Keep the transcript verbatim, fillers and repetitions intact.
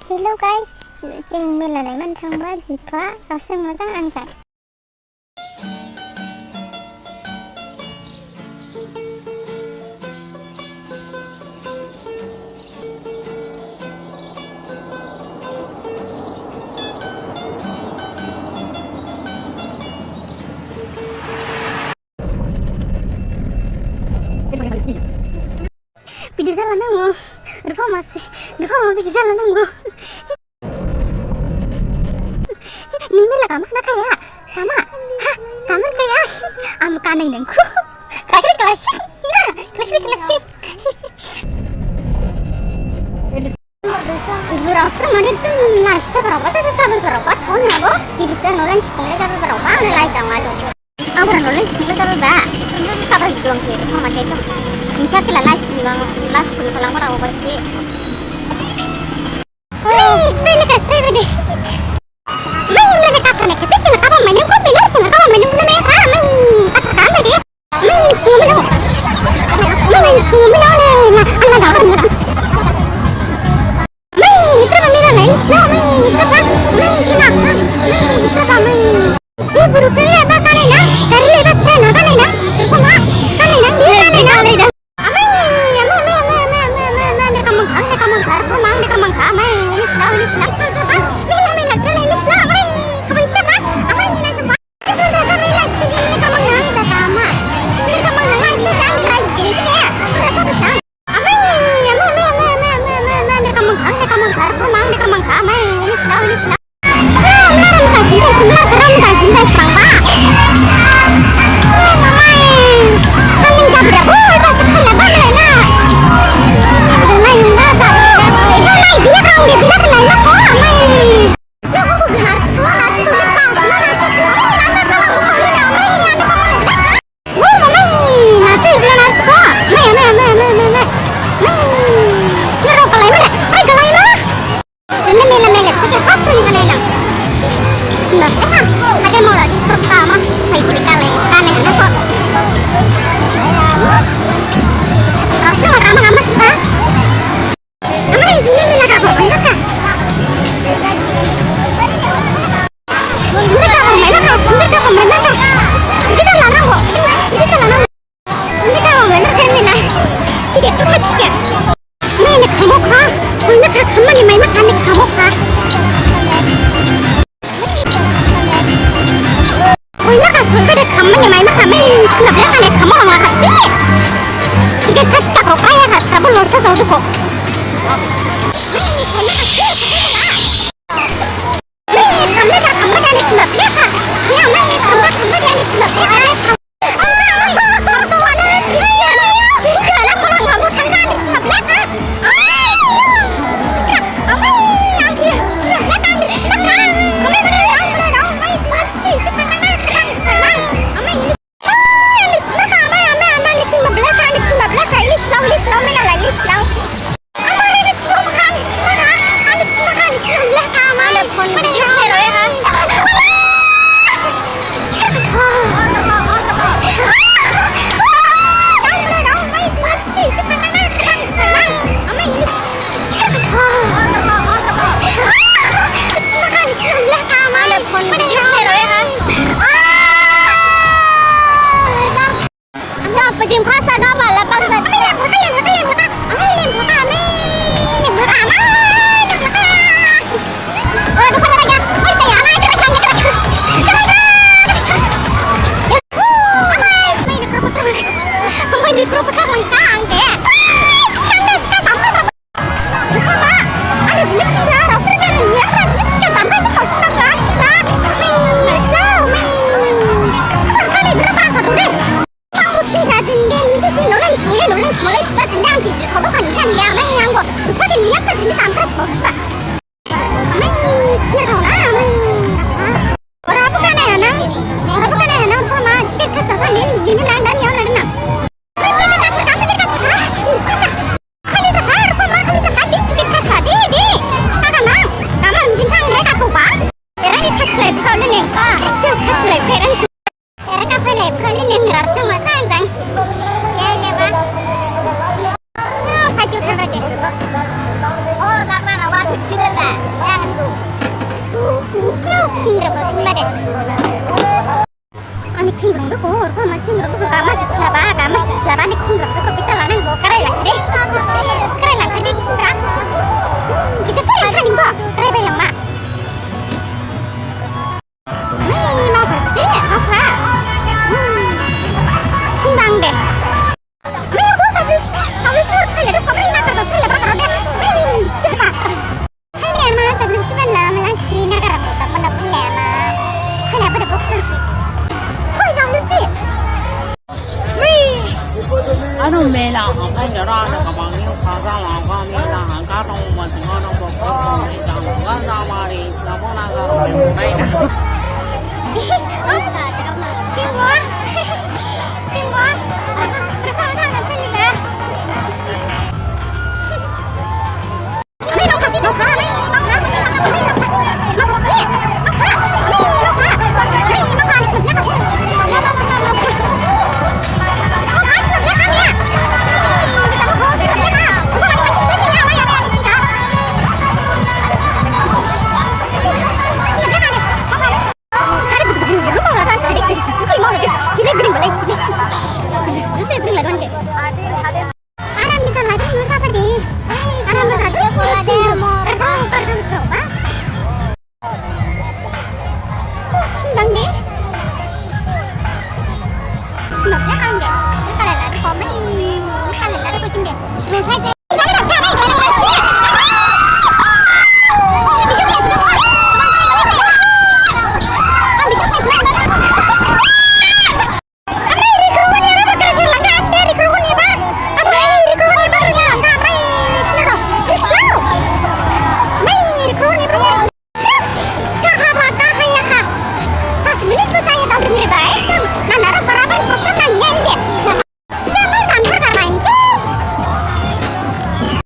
Hello guys, jing mela naimane thangba jikha, Raosringma jang ang jang. Bidi jala nango. Rupama se. Rupama bidi jala nango. Ning mela kama na khaya? Kama. Ha, kama khaya. Am kanai nangkhu. Khlai khlai khlai. Khlai khlai khlai. Ibu Raosringma ni tu nasi berapa? Tadi tadi berapa? Tahun ya, Bu? Ibu sudah nolai sekolah tadi berapa? Nolai tanggal tu. Abra nolai sini ka sabar ba. Sabar gitu ang kiri, mama kayak itu. Insya Allah last pulang, last pulang pulang para obat sih. Wih, sekali ke sekali deh. Main ini ada kata nih, kecil cina kapa main, kok bilang cina kapa main, mana ya? Ah, main kata kata deh. Main semua main. Main semua main deh. Nah, Allah dah, Allah dah. Mai, itra ba mela nai, no, mai, itra ba, mai, itra ba, mai, itra ba, mai. Di buru kere ba kare na, kare le ba kare na, kare na, kare na, kare na, di kare na, kare na. Amai, amai, amai, amai, amai, amai, amai, ne kamang kha, ne kamang kha, kamang, ne kamang kha, amai, ini sila, ini sila. Amai, amai, amai, amai, amai, amai, amai, amai, amai, amai, amai. Khor khana khingrao